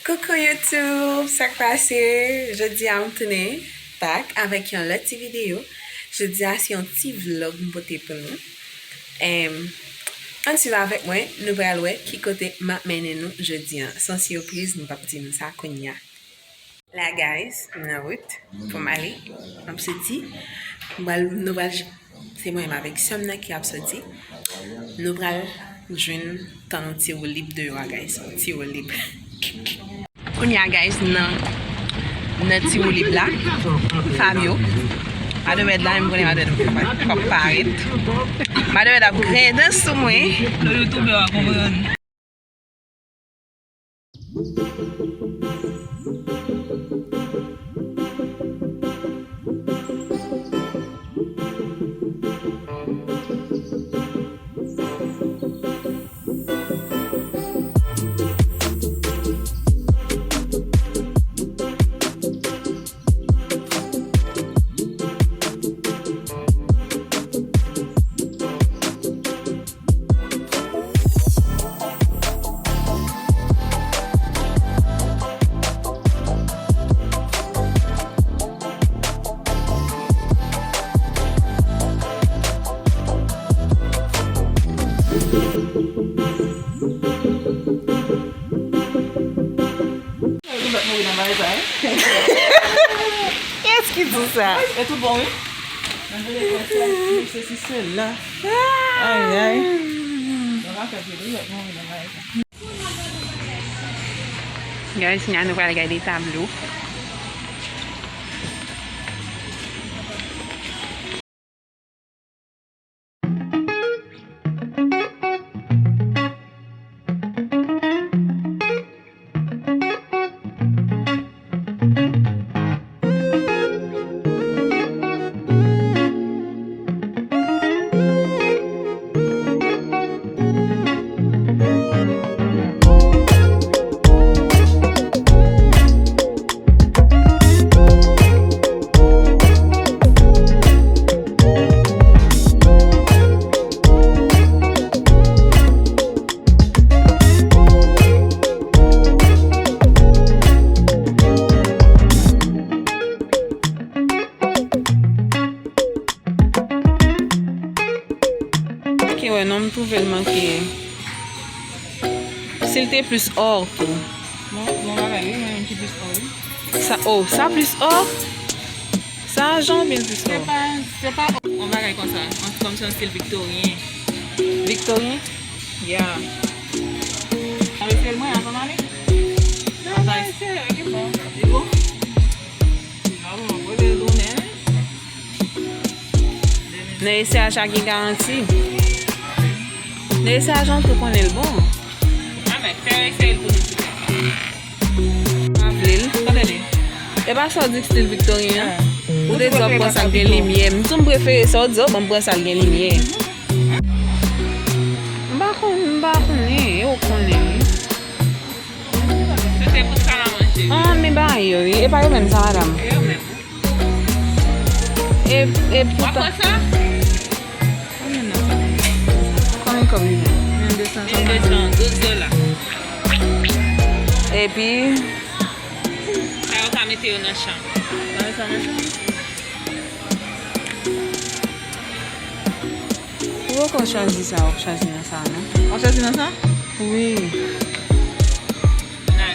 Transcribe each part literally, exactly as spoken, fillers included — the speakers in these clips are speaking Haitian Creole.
Coucou YouTube, sa k pase? Jodi a m tounen back avèk yon lòt ti videyo. Jodi a se yon ti vlog m pote pou nou. Em, ann swiv avèk mwen, nou pral wè ki kote m ap mennen nou jodi a. Se yon sipriz, m p ap di nou sa kounye a. La guys, m nan wout pou m ale. M ap soti. M pral, nou pral, se mwen menm avèk sè m nan ki ap soti. Nou pral jwenn tan nou ti woulib deyò a, guys. Ti woulib. Kounye a, guys, nan, nan ti woulib la, Fabio. Madewèd la, m konnen Madewèd p ap parèt. Madewèd ap grennen sou mwen. Nan YouTube a konprann. Kiyès ki di sa? E tout bon, wi. Nan vle fè sèl, sesi, sela. Ay, ay. Mwen pa fè pye tou, jwèt mouri nan bagay sa. Guys, kounye a nou pral gade tablo. Ok, wè, non, m twouve l manke. Si l te plis or tou. Bon, bon bagay, wi, mwen menm ki plis or, wi. Sa, oh, sa plis or? Sa ajan oubyen l plis or? Se pa, se pa yon bagay konsa. Yon, kòmsi yon stil viktoryen. Viktoryen? Yeah. Mwen eseye l mwen avan m ale. Non, mwen eseye, li bon. Li bon? Li bon, mwen poze l tounen. Nan eseyaj la gen garanti. Nan eseyaj la, ou tou konnen l bon. A, men, fè eseye l pou nou tou. Pa vle l. Tande li. E pa sa w di k stil viktoryen an? Ou te di w ap pran sa k gen limyè. M tou m prefere sa w di, oh, ban m pran sa k gen limyè. M pa konn, m pa konnen, e ou konnen wi. Se te pou sa la manje. Ah, men ba yo wi, e pa yo menm sa, madanm. E yo menm. E, e poutan. W ap pran sa? Konbyen nan sa? Konbyen kòb li gen? Mil de san swasanndiz. Mil de san douz dola. Epi? Sa yo ka mete yo nan chan. Sa yo ka mete? Ou poko chwazi sa, w ap chwazi nan sa, non? W ap chwazi nan sa? Wi. Nan.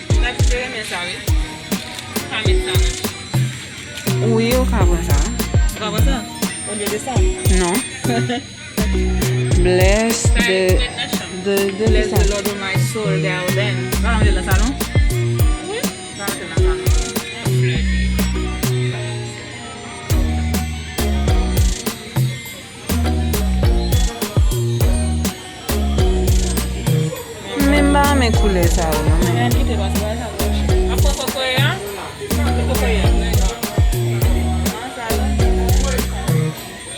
Sa ti te renmen sa, wi. Ou ka met sa nan. Wi, ou ka pran sa. Ou ka pran sa? Olye de sa? Non. Bless the, the, the, Bless the Lord, oh my soul, thou then. Pa mete nan sa, non? Wi. Pa mete nan sa, non. Yon flè. Men m pa renmen koulè sa yo non, men. Men kite pase bagay sa twò chè. Ap pran kokoye a? Kokoye a. Pran sa yo.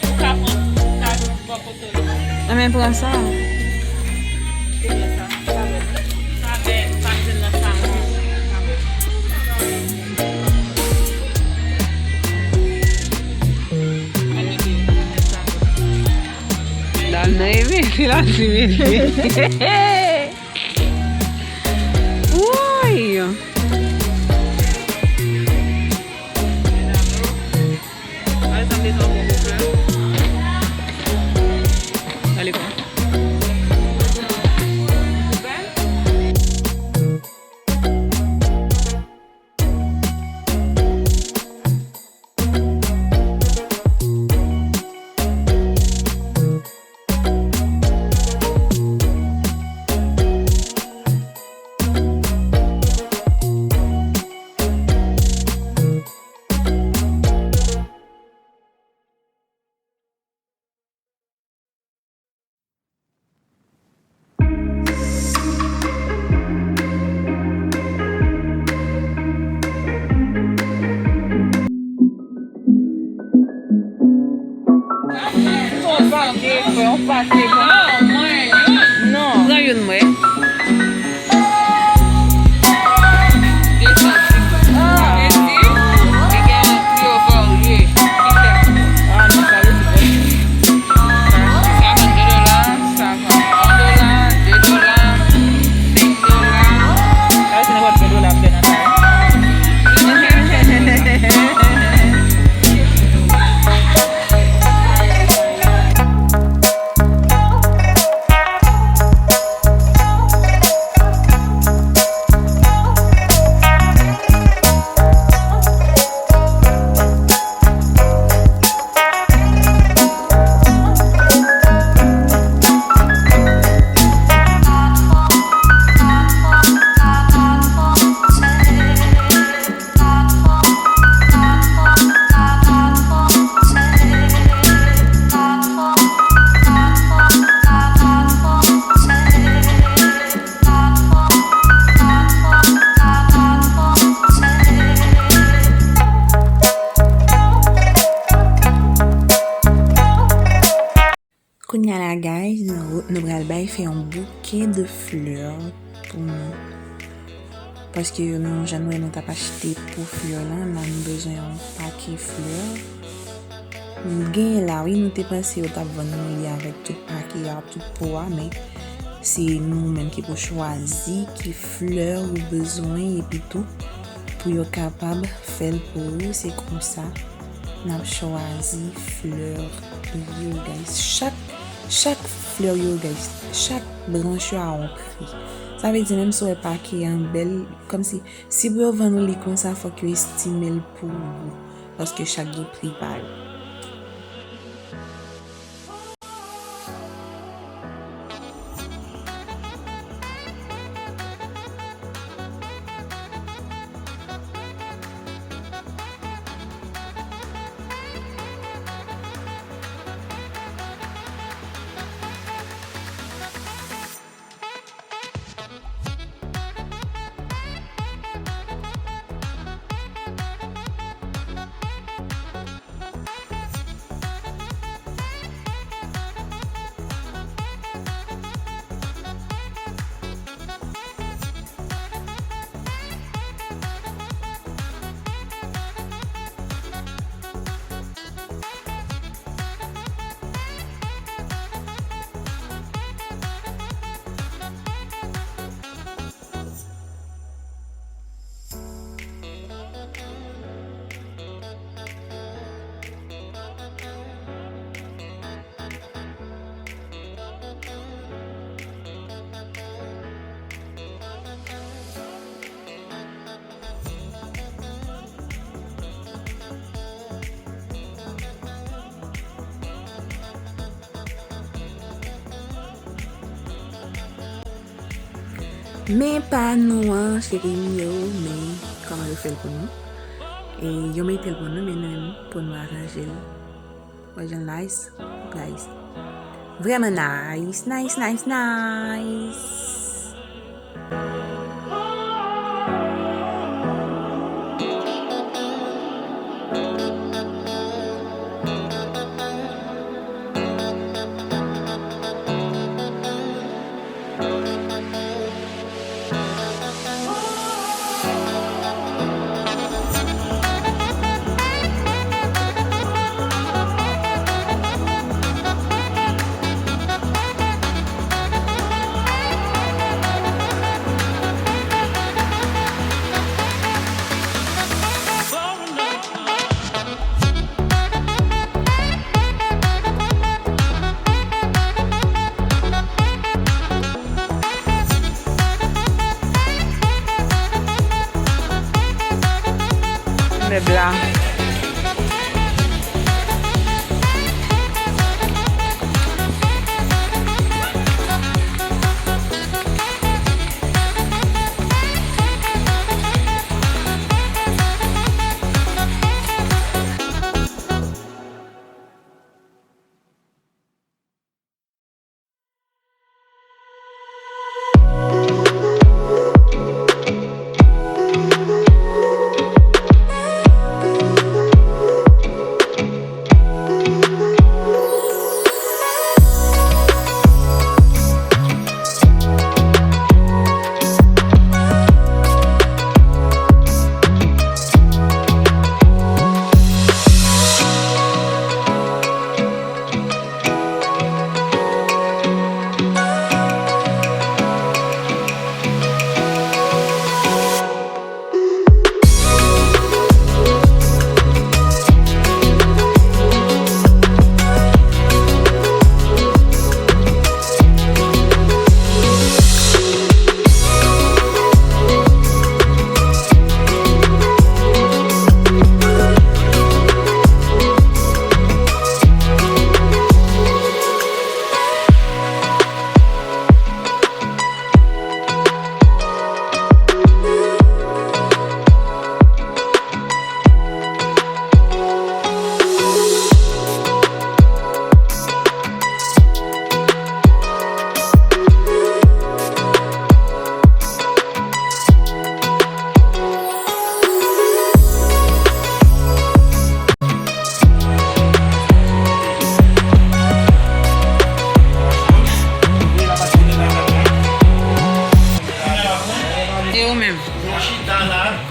Ou ka pran, ou ka pran kokoye. Anben pran sa. Pran sa. Sa bèl. Sa bèl. Pa mete nan sa non. Dam nan eve, se la ti mete. Fè yon pakèt. Non, mwen, youn. Non. Pran youn, mwen. Desann. Ah. Esi, li gen yon pli yo varye. Ki chè pou ou? Ah, non, sa yo di bon. Sa vann de dola, sa vann yon dola, de dola, senk dola. Sa yo di nenpòt ven dola ap fè nan kay. Kounye a la, guys, nou, nou pral bay fè yon bouke de flè pou nou. Paske nou, jan nou wè nou t ap achte po flè lan, la nou bezwen yon pake flè. Nou genyen la, wi, nou te panse yo t ap vann nou li avèk tout pake a, tout po a, men se nou menm ki pou chwazi ki flè ou bezwen, epi tou, pou yo kapab fè l pou ou, se konsa n ap chwazi flè yo, guys. Chak, chak flè yo, guys, chak branch yo a yon pri. Sa vle di, menm si w wè pake an bèl, kòmsi, si pou yo vann ou li konsa, fòk yo estime l pou ou. Paske chak gen pri pa yo. Men pa nou an, cheri m yo, men kòman yo fè l pou nou? E yo mete l pou nou, men nou menm pou nou aranje l. Wè jan nice, guys. Vrèman nice, nice, nice, nice. Mèb la.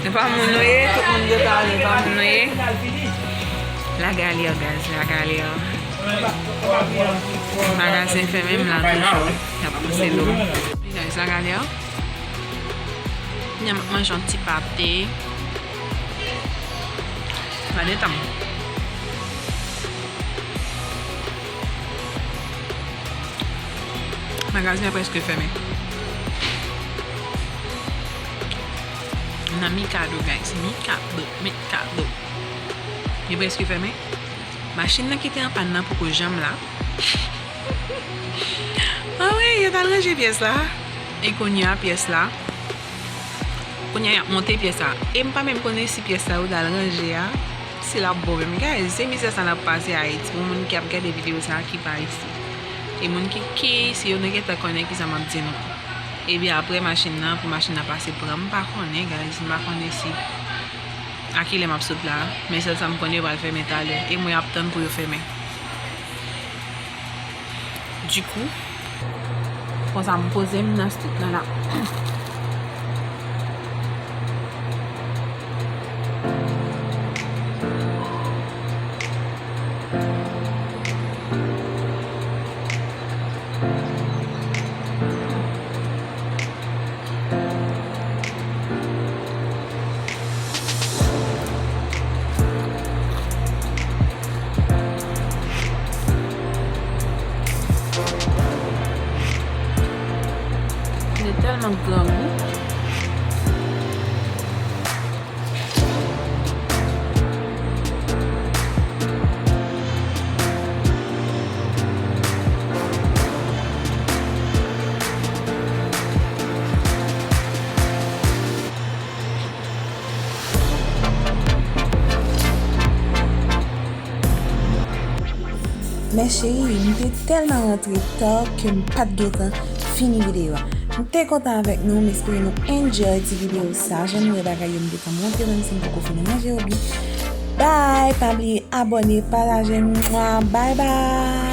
E pa moun nou ye, tout moun gentan ale, e pa moun nou ye. Lagalè, guys, Lagalè. Magazen fèmen, m la toujou. Y ap pouse dlo m. Guys, Lagalè. Kounye a m ap manje yon ti pate. Gade tan m. Magazen an prèske fèmen. Nan Mikado, guys. Mikado, Mikado. Li prèske fèmen. Machin nan ki te an pàn nan poko janm la. Anmwey, yo t al ranje pyès la. E kounye a pyès la. Kounye a y ap monte pyès la. E m pa menm konnen si pyès la yo t al ranje a, si l ap bon menm. Guys, se mizè sa n ap pase Ayiti. Pou moun ki ap gade videyo sa ki pa isit. E moun ki, ki isit yo, nou gentan konnen kisa m ap di nou. Ebyen apre machin nan, pou machin nan pase pran, m pa konnen, guys, m pa konnen si a kilè m ap sot la. Men sèl sa m konnen, yo pral fèmen talè. E mwen ap tann pou yo fèmen. Dikou, konsa m poze m nan street lan la. Li tèlman grangou. Mè cheri, m te tèlman rantre ta ke m pa t gentan fini videyo a. M te kontan avèk nou, m espere nou enjoy ti videyo sa. Jan nou wè bagay yo, m gentan monte, menm si m poko fini manje yo byen. Bye, pa bliye abòne, pataje, mwa, bye bye.